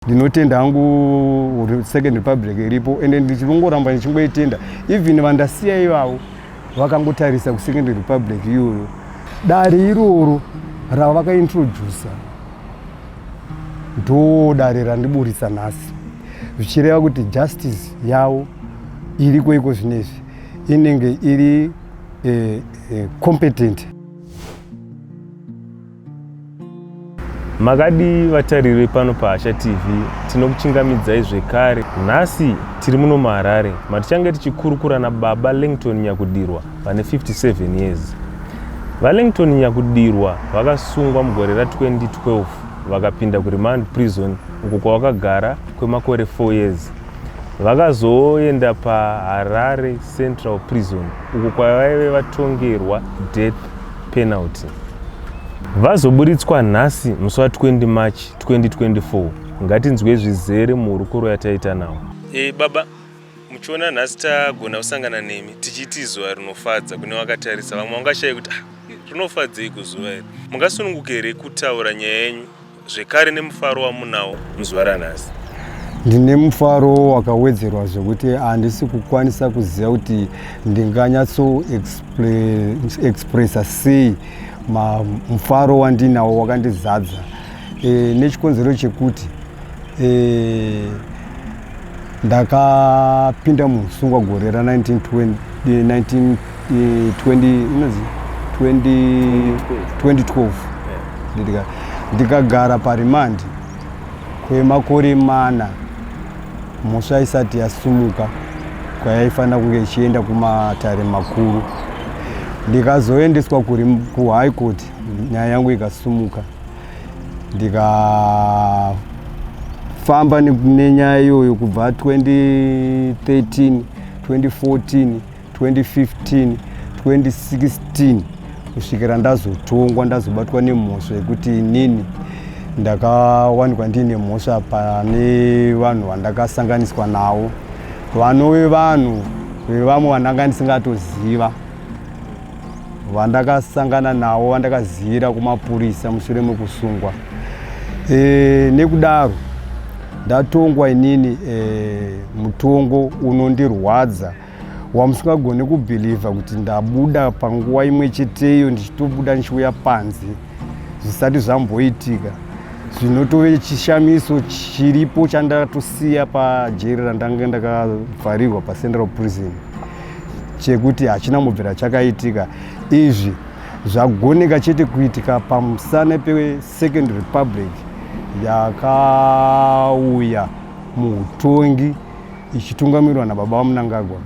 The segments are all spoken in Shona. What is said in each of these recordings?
Ndinotenda hangu Second Republic iripo ende ndichingoramba ndichingoitenda even vandasiya ivavo vakangotarisa kuSecond Republic iyoyo. Dare iroro ravakaintrodusa ndo dare randiburitsa nhasi, zvichireva kuti justice yavo iriko iko zvinezvi inenge iri competent. Makadii vatariri vepano paHasha TV, tinokuchingamidzai zvekare. Nhasi tiri muno muHarare matichange tichikurukura nababa Langton Nyakudirwa vane 57 years. VaLangton Nyakudirwa vakasungwa mugore ra2012 vakapinda kuremand prison uko kwavakagara kwemakore 4 years. Vakazoenda paHarare Central Prison uko kwavaive vatongerwa death penalty. Vazoburitswa nhasi musi wa 20 March 2024. Ngatinzwe zvizere muhurukuro yataita navo. Baba, muchiona nhasi tagona kusangana nemi tichiti zuva rinofadza kune vakatarisa, vamwe vangashaye kuti rinofadzeiko zuva iri. Mungasununguke here kutaura nyaya yenyu zvekare nemufaro wamunawo muzuva ranhasi? Ndine mufaro wakawedzerwa zvekuti handisi kukwanisa kuziva kuti ndinganyatso expressa sei mufaro wandinawo wakandizadza nechikonzero chekuti ndakapinda muhusungwa gore ra 2012 ndikagara parimandi kwemakore mana mhosva isati yasumuka kwayaifanira kunge ichienda kumatare makuru. Ndikazoendeswa kuhigh court, nyaya yangu ikasumuka, ndikafamba nenyaya iyoyo kubva 2013, 2014, 2015, 2016 kusvikira ndazotongwa, ndazobatwa nemhosva yekuti inini ndakawanikwa ndiine mhosva pane vanhu vandakasanganiswa navo, vanove vanhu vevamwe vandanga ndisingatoziva, vandakasangana navo, vandakazivira kumapurisa mushure mekusungwa. Nekudaro ndatongwa inini mutongo unondirwadza wamusingagoni kubhilivha kuti ndabuda panguva imwe cheteyo, ndichitobuda ndichiuya panze zvisati zvamboitika, zvinotove chishamiso chiripo chandatosiya pajeri randanga ndakavharirwa paCentral Prison, chekuti hachina mubvira chakaitika. Izvi zvagoneka chete kuitika pamusana peSecond Republic yakauya muutongi ichitungamirwa nababa vaMnangagwa.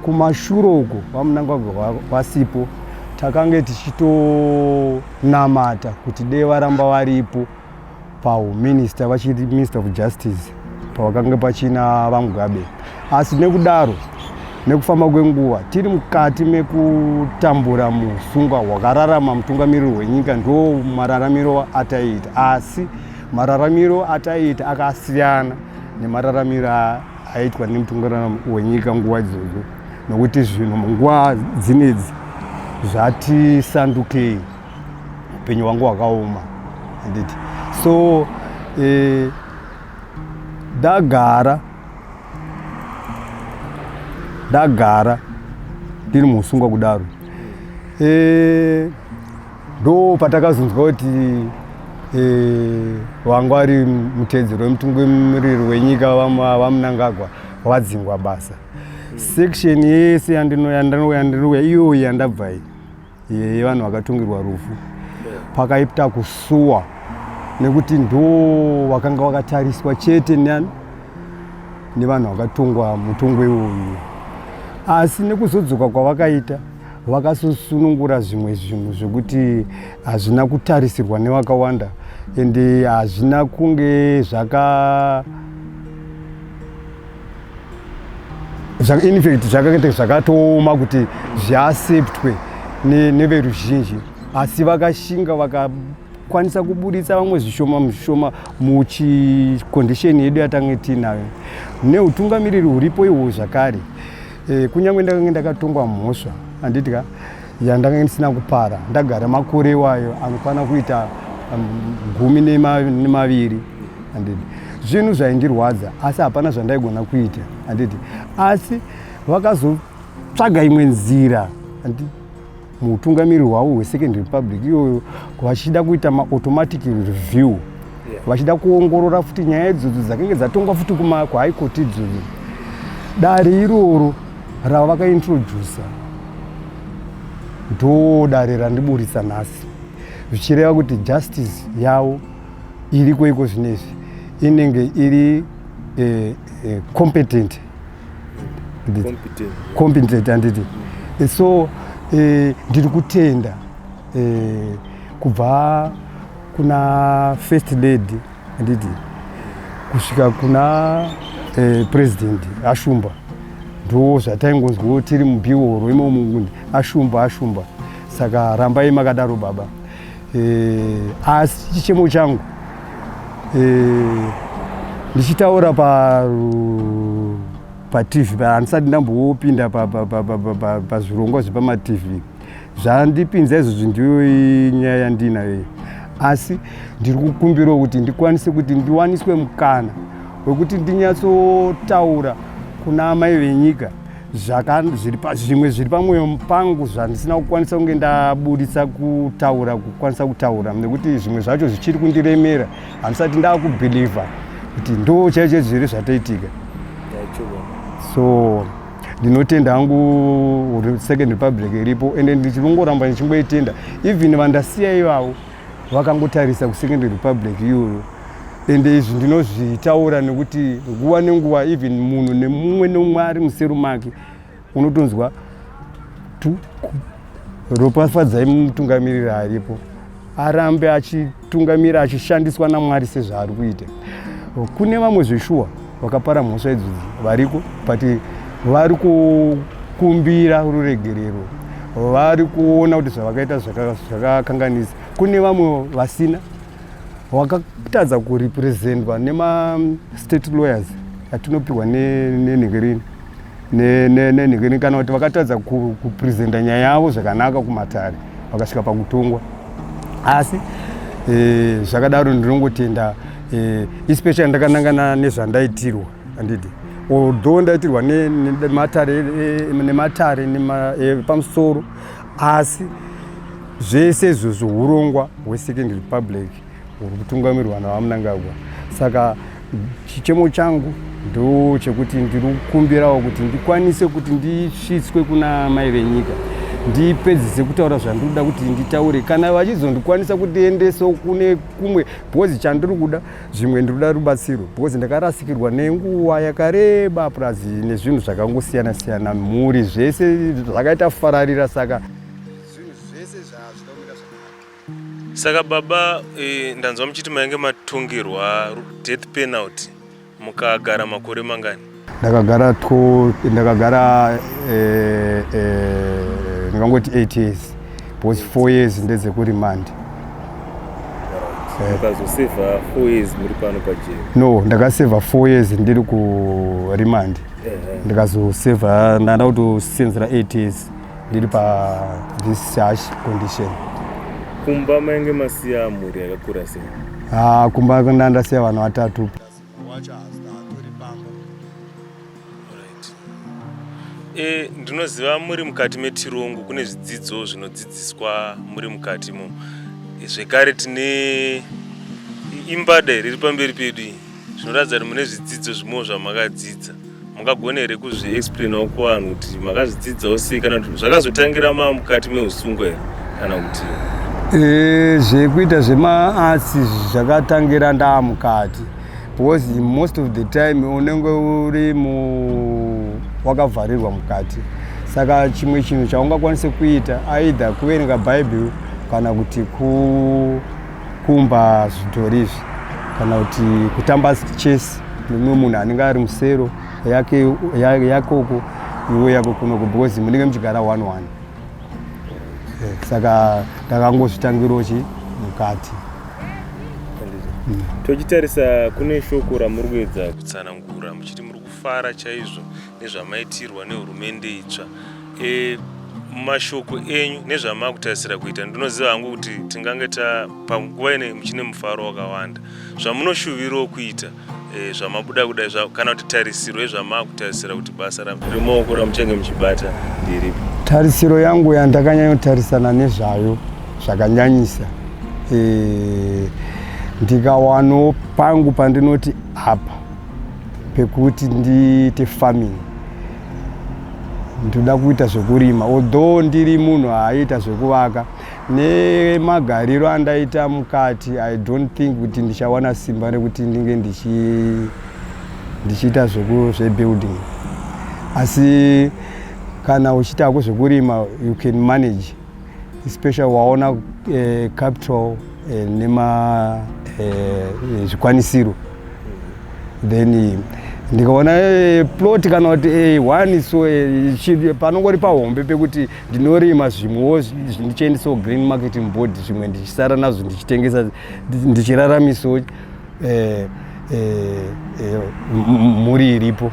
Kumashure uko vaMnangagwa vasipo, takange tichitonamata kuti dei varamba varipo pauminista, vachiri Minister of Justice pavakange pachina vaMugabe. Asi nekudaro, nekufamba kwenguva, tiri mukati mekutambura musungwa hwakararama mutungamiriri wenyika, ndo mararamiro ataiita, asi mararamiro ataiita akasiyana nemararamiro aitwa nemutungamiriri wenyika nguva idzodzo, nokuti zvinhu munguva dzinedzi zvatisandukei, upenyu hwangu hwakaoma, handiti? So ndagara ndiri musungwa kudaro, ndo patakazonzwa kuti vanga vari mutedzero wemutungamiriri wenyika vaMnangagwa vadzingwa basa. Section yese yandinouya iyoyi yandabva iyi yevanhu vakatungirwa rufu, pakaita kusuwa nekuti ndo vakanga vakatariswa chete nevanhu vakatongwa mutongo iwoyu. Asi nekuzodzoka kwavakaita, vakasosunungura zvimwe zvinhu zvekuti hazvina kutarisirwa nevakawanda, ende hazvina kunge zvaka in fact zvakaita zvakatooma kuti zviacceptwe neveruzhinji, asi vakashinga vakakwanisa kuburitsa vamwe zvishoma zvishoma muchicondition yedu yatange tiinayo neutungamiriri huripo ihwo zvakare. Kunyange ndakange ndakatongwa mhosva, handiti ka, yandanga ndisina kupara, ndagara makore iwayo anokwana kuita 12, handiti? Zvinhu zvaindirwadza, asi hapana zvandaigona kuita, handiti? Asi vakazotsvaga imwe nzira, handiti, muutungamiri hwavo hweSecond Republic iyoyo, vachida kuita maautomatic review, vachida kuongorora futi nyaya idzodzo dzakange dzatongwa futi kuHigh Court idzodzo. Dare iroro rava vakaintrodusa ndo dare randiburitsa nhasi, zvichireva kuti justice yavo iriko iko zvinezvi inenge iri competent. Competent, handiti? So ndiri kutenda kubva kuna First Lady, handiti, kusvika kuna President Ashumba. Ndo zvataingonzwawo tiri mubhihoro imomo, Ashumba, Ashumba. Saka rambai makadaro, baba. Asi chichemo changu, ndichitaura paTV, handisati ndambopinda pazvirongwa zvepamatv. Zvandipinza izvozvi ndiyo nyaya yandinayo iyi, asi ndiri kukumbirawo kuti ndikwanise kuti ndiwaniswe mukana wekuti ndinyatsotaura kuna amai venyika zvimwe zviri pamwoyo pangu zvandisina kukwanisa kunge ndaburitsa kutaura, kukwanisa kutaura, nekuti zvimwe zvacho zvichiri kundiremera. Handisati ndakubhilivha kuti ndo chaicho zviri zvatoitika. So ndinotenda hangu Second Republic iripo, ende ndichingoramba ndichingoitenda. Even vandasiya ivavo vakangotarisa kuSecond Republic iyoyo. Ende izvi ndinozvitaura nekuti nguva nenguva, even munhu nemumwe nemumwe ari musero make, unotonzwa ropafadzai mutungamiriri aripo, arambe achitungamira achishandiswa naMwari sezvaari kuita. Kune vamwe zveshuwa vakapara mhosva idzodzi variko, but vari kukumbira ruregerero, vari kuona kuti zvavakaita zvakakanganisa. Kune vamwe vasina, vakatadza kurepresentwa nemastate lawyers atinopiwa nenhengerini nenhengerini, kana kuti vakatadza kupresenta nyaya yavo zvakanaka kumatare, vakasvika pakutongwa. Asi zvakadaro ndinongotenda, especially ndakanangana nezvandaitirwa, handiti? Although ndaitirwa nematare epamusoro, asi zvese izvozvo urongwa hweSecond Republic huri kutungamirwa naVaMnangagwa. Saka chichemo changu ndo chekuti ndiri kukumbirawo kuti ndikwanise kuti ndisvitswe kuna mai venyika, ndipedzise kutaura zvandinoda kuti nditaure, kana vachizondikwanisa kundiendesawo kune kumwe, because chandiri kuda zvimwe, ndiri kuda rubatsiro, because ndakarasikirwa nenguva yakareba, plus nezvinhu zvakangosiyana siyana, mhuri, zvese zvakaita fararira. Saka zvinhu zvese zvazvida kumira zvakanaka. Saka baba, ndanzwa muchiti mainge matongerwa death penalty, mukagara makore mangani? Ndakagara ndingangoti 8 years, because 4 years ndedzekuremand. Mukazosevha 4 years muri pano pajeri? No, ndakasevha 4 years ndiri kuremand, ndikazosevha, ndanda kutosenzera 8 years ndiri pa this harsh condition. Kumba mainge masiya mhuri yakakura sei? Ah, kumba ndandasiya vanhu vatatu. Alright. Ndinoziva muri mukati metirongo kune zvidzidzo zvinodzidziswa muri mukati imomo. Zvekare tine imbada here iri pamberi pedu iyi, zvinoratidza kuti mune zvidzidzo zvimwewo zvamakadzidza. Mungagona here kuzviexplainawo kuvanhu kuti makazvidzidzawo sei, kana kuti zvakazotangira maa mukati meusungwa here, kana kuti? Zvekuita zvemaarts zvakatangira ndaamukati, because most of the time unenge uri mu wakavharirwa mukati. Saka chimwe chinhu chaungakwanise kuita, either kuverenga Bhaibheri, kana kuti kuumba zvidhori izvi, kana kuti kutamba chess nemumwe munhu anenge ari musero yake yakoko, iwe yako kunoko, because munenge muchigara one one. Saka ndakangozvitangirawo chi mukati. Tochitarisa kune shoko ramuri kuedza kutsanangura muchiti muri kufara chaizvo nezvamaitirwa nehurumende itsva. Mashoko enyu nezvamakutarisira kuita, ndinoziva hangu kuti tingange ta panguva ine muchine mufaro wakawanda, zvamunoshuvirawo kuita. Zvamabuda kudai, kana kuti tarisiro yezvamakutarisira kuti basa remaoko ramuchange muchibata ndiripi? Tarisiro yangu yandakanyanyotarisana nezvayo zvakanyanyisa, ndikawanawo pangu pandinoti apa pekuti ndiite farming, ndoda kuita zvekurima. Although ndiri munhu aiita zvekuvaka, nemagariro andaita mukati, I don't think kuti ndichawana simba rekuti ndinge ndichiita zvebuilding. Asi kana uchiitako zvekurima, you can manage, especially waona capital nema zvikwanisiro. Then ndikaona plot kana kuti one so panongori pahombe pekuti ndinorima zvimwewo, ndichiendesawo Grain Marketing Board, zvimwe ndichisara nazvo, ndichitengesa, ndichiraramisawo mhuri iripo.